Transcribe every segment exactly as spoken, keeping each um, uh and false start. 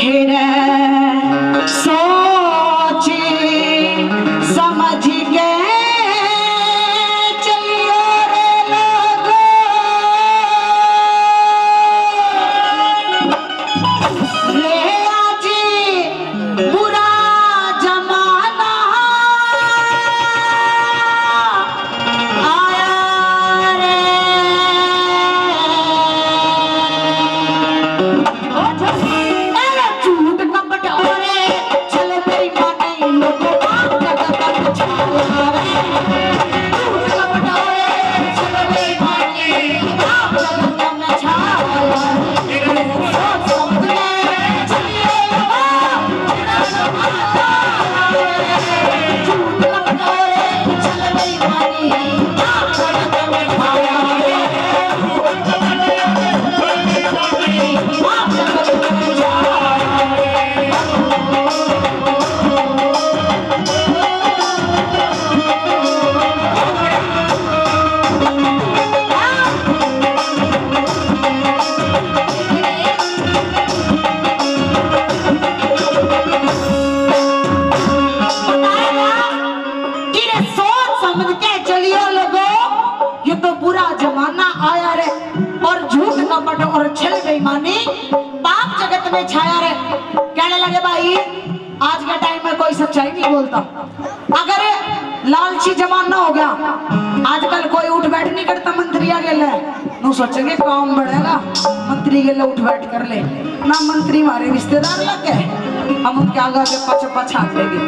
रे सोच समझ के चलियो रे लोगो। रे आज बुरा जमाना आया रे। ओ झूठ, अरे झूठ कपट और छल बेईमानी, लोगों बाप जगत में छाया रे। झूठ कपट और छल बेईमानी, बाप जगत में छाया रे। सोच समझ के चलिए बाबा। कि रे सोच समझ के चलियो लोगो, ये तो बुरा जमाना आया रे। और झूठ कपट और छल बेईमानी पाप जगत में छाया रे। कहने लगे, भाई, आज के टाइम में कोई सच्चाई नहीं बोलता। अगर लालची जमाना हो गया, आजकल कोई उठ बैठ नहीं करता मंत्रिया गेले। नु सोचेंगे काम बढ़ेगा, मंत्री गेले उठ बैठ कर ले ना। मंत्री हमारे रिश्तेदार लग गए, हम उनके आगे आगे पाछे पाछे हाथ लेंगे।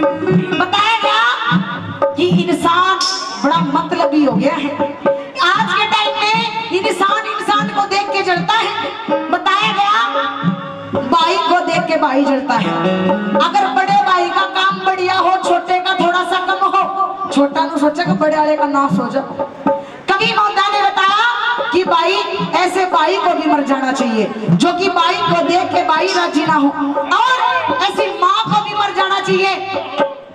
बताया गया कि इंसान बड़ा मतलबी हो गया है। आज के टाइम में इंसान इंसान को देख के जलता है। बताया गया, भाई को देख के भाई जलता है। अगर बड़े भाई का काम बढ़िया हो, छोटे का थोड़ा सा कम हो, छोटा नु सोचे कि बड़े वाले का नाश हो जाए। कवि मोंदा ने बताया कि भाई, ऐसे भाई को भी मर जाना चाहिए जो कि भाई को देख के भाई राजी ना हो, और ऐसी माँ को भी मर जाना चाहिए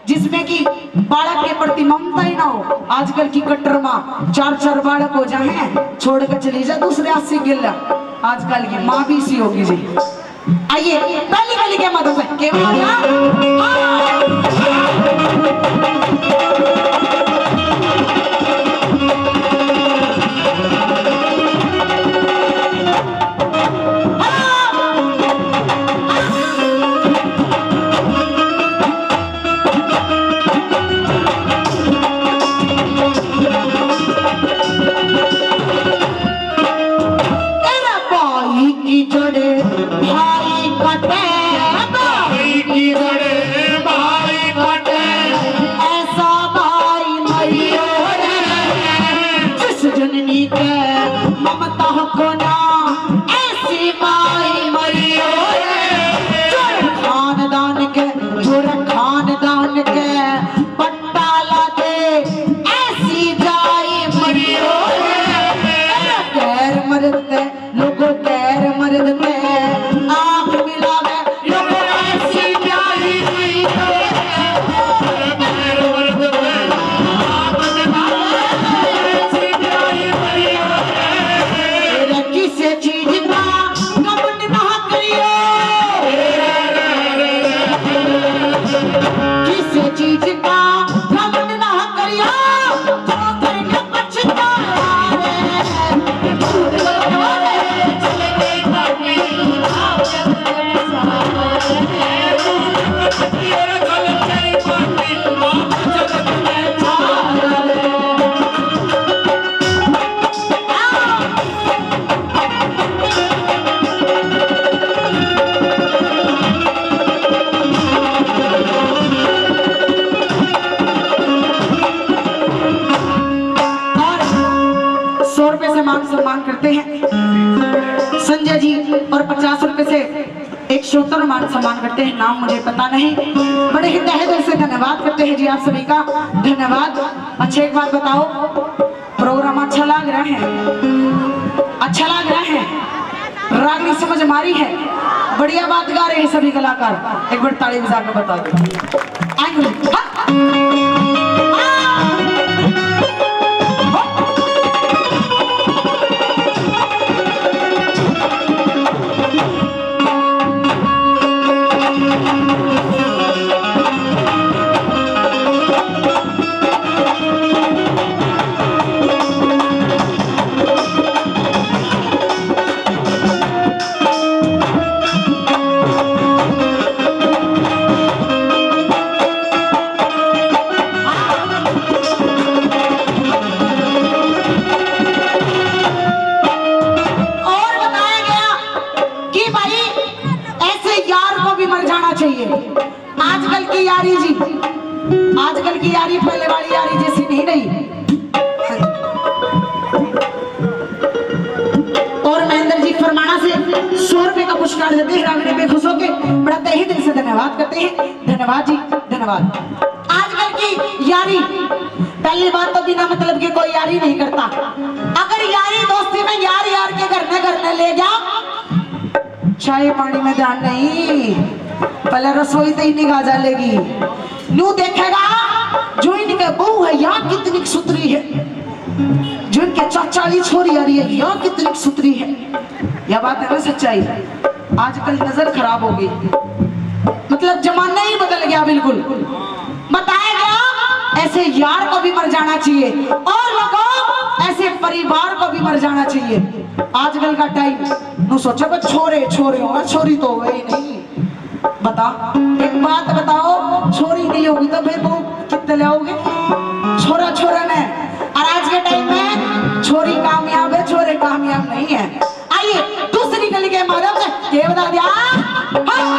जिसमें कि बालक के प्रति ममता ही ना हो। आजकल की कट्टर माँ, चार चार बालक हो जाए, छोड़ के चली जा दूसरे आशिक गिल। आजकल की माँ भी इसी होगी जी। आइए, पहली वाली के माध्यम से केवल हाँ। तेरा भाई की जड़े भाई कटे, भाई की जड़े भाई कटे, ऐसा भाई मरियो रे, जिस जननी के ममता को ना, ऐसी माई मरियो रे। चोर खानदान के, चोर खानदान के पट्टा ला दे, ऐसी जाई मरियो रे। गैर मर्द ते लोगो, गैर मर्द ते आंख मिलावे, लोगो, ऐसी जाई मरियो रे। तेरा किसे चीज का घमंड ना करियो, किसे चीज का घमंड ना करियो, जो करके पछताया रे। और सौ रुपए से मान सम्मान करते हैं संजय जी, और पचास रुपए से एक श्रोता मान सम्मान करते हैं, नाम मुझे पता नहीं। बड़े ही तहे दिल से धन्यवाद करते हैं जी आप सभी का, धन्यवाद। अच्छा, एक बात बताओ, प्रोग्राम अच्छा लग रहा है? अच्छा लग रहा है? रागनी समझ मारी है? बढ़िया बात गा रहे हैं सभी कलाकार, एक बार ताली बजा के बता दो। आएंगे। हाँ। रही है। आजकल की यारी जी, आजकल की यारी पहले वाली यारी जैसी नहीं रही। और महेंद्र जी फरमाना से सौ रुपए का पुरस्कार देते हैं रागनी बेखुश होके। बड़ा तहे दिल से धन्यवाद करते हैं। धन्यवाद जी, धन्यवाद। आजकल की यारी, पहली बात तो बिना मतलब के कोई यारी नहीं करता। अगर यारी दोस्ती में यार यार के घर में, घर में ले गया, चाय पानी में ध्यान नहीं, पहले रसोई ते ही निगाह जा लेगी। न्यू देखेगा, जो इनके बहू है, या कितनी सुथरी है, जो इनके चाचा वाली छोरी आ रही है, या कितनी सुथरी है। यह बात है ना सच्चाई। आजकल नजर खराब हो गई, मतलब जमाना ही बदल गया बिल्कुल। बताया गया, ऐसे यार को भी मर जाना चाहिए, और लोगों, ऐसे परिवार को भी मर जाना चाहिए। आजकल का टाइम, नु सोचा बस छोरे छोरे होगा, छोरी तो हो ही नहीं। बता, एक बात बताओ, छोरी नहीं होगी तो फिर वो कितने ले आओगे? छोरा छोरा ने। और आज के टाइम में छोरी कामयाब है, छोरे कामयाब नहीं है। आइए, दूसरी गली के माध्यम से के बता दिया। हाँ।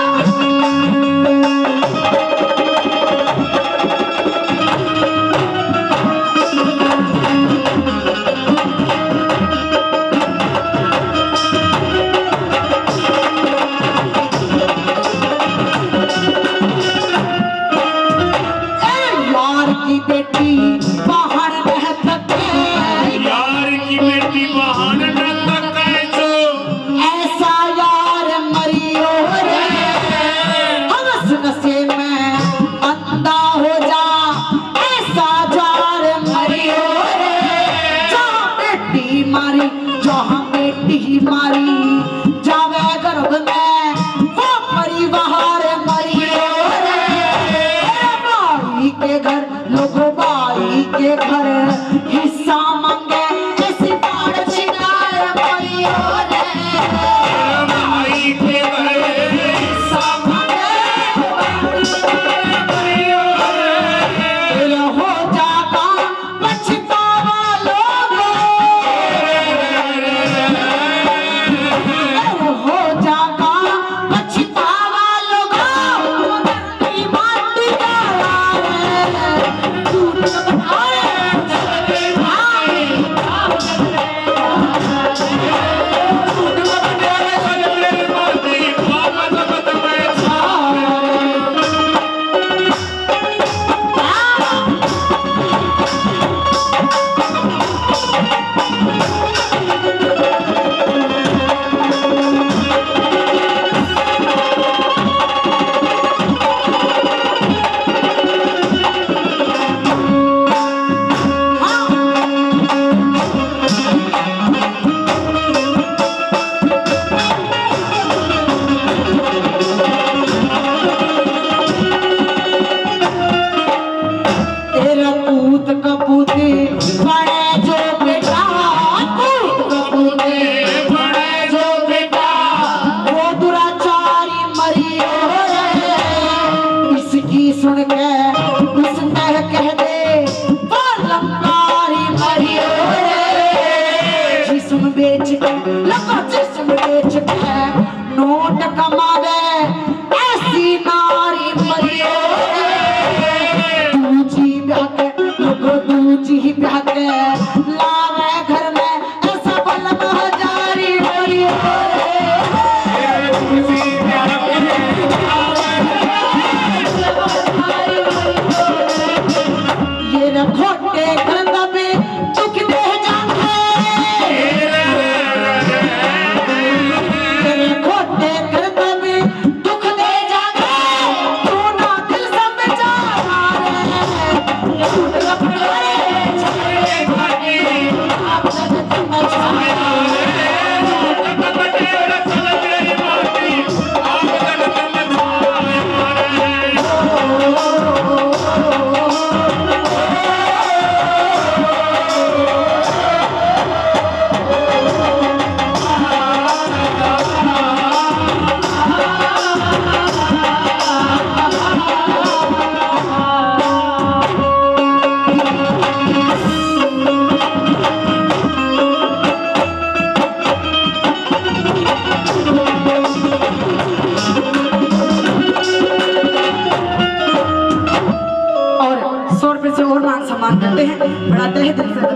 ए यार की बेटी बाहर रह तक, यार की बेटी बाहर न तक जो ऐसा यार मरियो रे।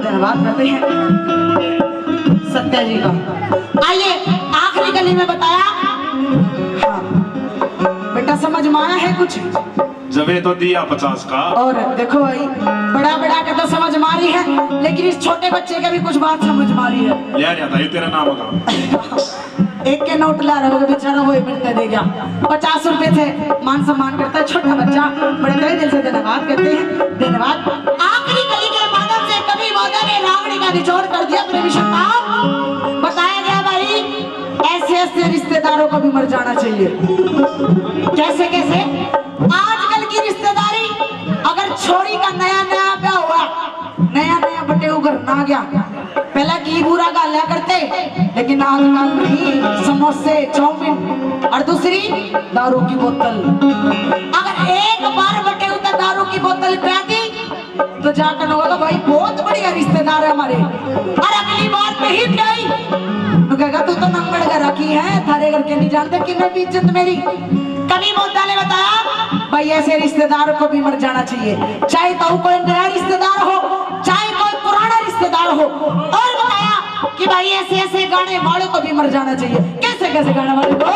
धन्यवाद करते हैं सत्या जी का। आइए, आखिरी कली में बताया। हाँ बेटा, समझ में आया है कुछ? जबे तो दिया पचास का। और देखो भाई, बड़ा बड़ा के तो समझ में आ रही है, लेकिन इस छोटे बच्चे के भी कुछ बात समझ में आ रही है। ले आ रहा था ये तेरा नाम का। एक के नोट ला रहा होगा बेचारा, वो एक मिनट दे गया। पचास रुपए थे, मान सम्मान करता है छोटा बच्चा। बड़े तहे दिल से धन्यवाद करते हैं, धन्यवाद। आखिरी कली के माध्यम से कवि महोदय ने रागनी का निचोड़ कर दिया। प्रेमी श्रोताओं, बताया गया भाई, ऐसे ऐसे रिश्तेदारों को भी मर जाना चाहिए। कैसे कैसे? आजकल की रिश्तेदारी, अगर छोरी का नया नया ब्याह हुआ, नया नया बटेऊ घर ना गया, पहला घी बूरा घाल्या करते, लेकिन आजकल नहीं, समोसे, चाउमीन और दूसरी दारू की बोतल। अगर एक बार बटेऊ तो दारू की बोतल पिया दी, तो जाकर होगा, भाई बहुत बढ़िया रिश्तेदार है हमारे, और अगली बार नहीं पियाई तो कहेगा, तू तो नंगड़ घर रखी है, थारे घर के नहीं जानते कि मैं भी इज्जत मेरी। कवि महोदय ने बताया, भाई ऐसे रिश्तेदार को भी मर जाना चाहिए, चाहे तो कोई नया रिश्तेदार हो, चाहे कोई पुराना रिश्तेदार हो। और बताया कि भाई ऐसे ऐसे गाने वालों को भी मर जाना चाहिए। कैसे कैसे गाने वाले को?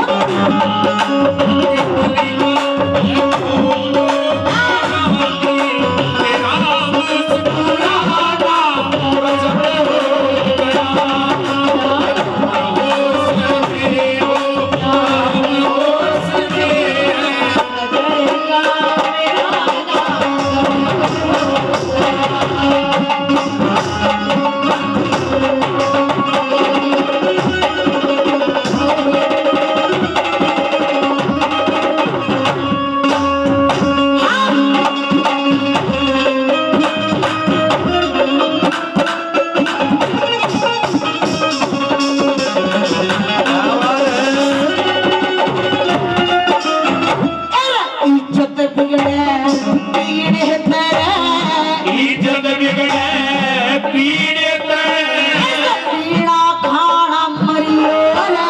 इज्जत बिगड़े पीड़े तेरे। इज्जत बिगड़े पीड़े तेरे। पीड़ा खाना मरियो रे।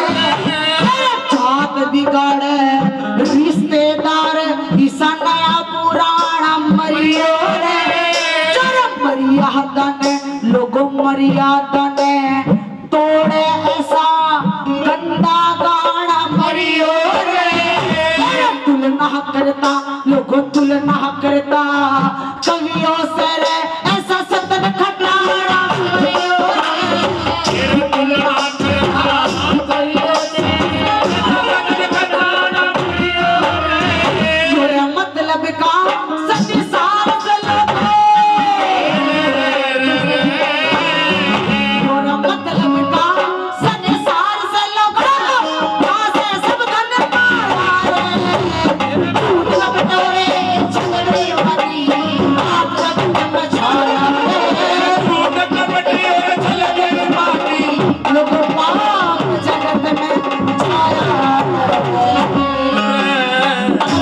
जात बिगाड़े रिश्तेदार, इसा नया पुराना मरियो रे। चरम मरिया तने, लोगों मरिया तने। तोड़े ऐसा गंदा गाना मरियो रे। अरे तुलना करता, लोगों तुलना करता, कवियों से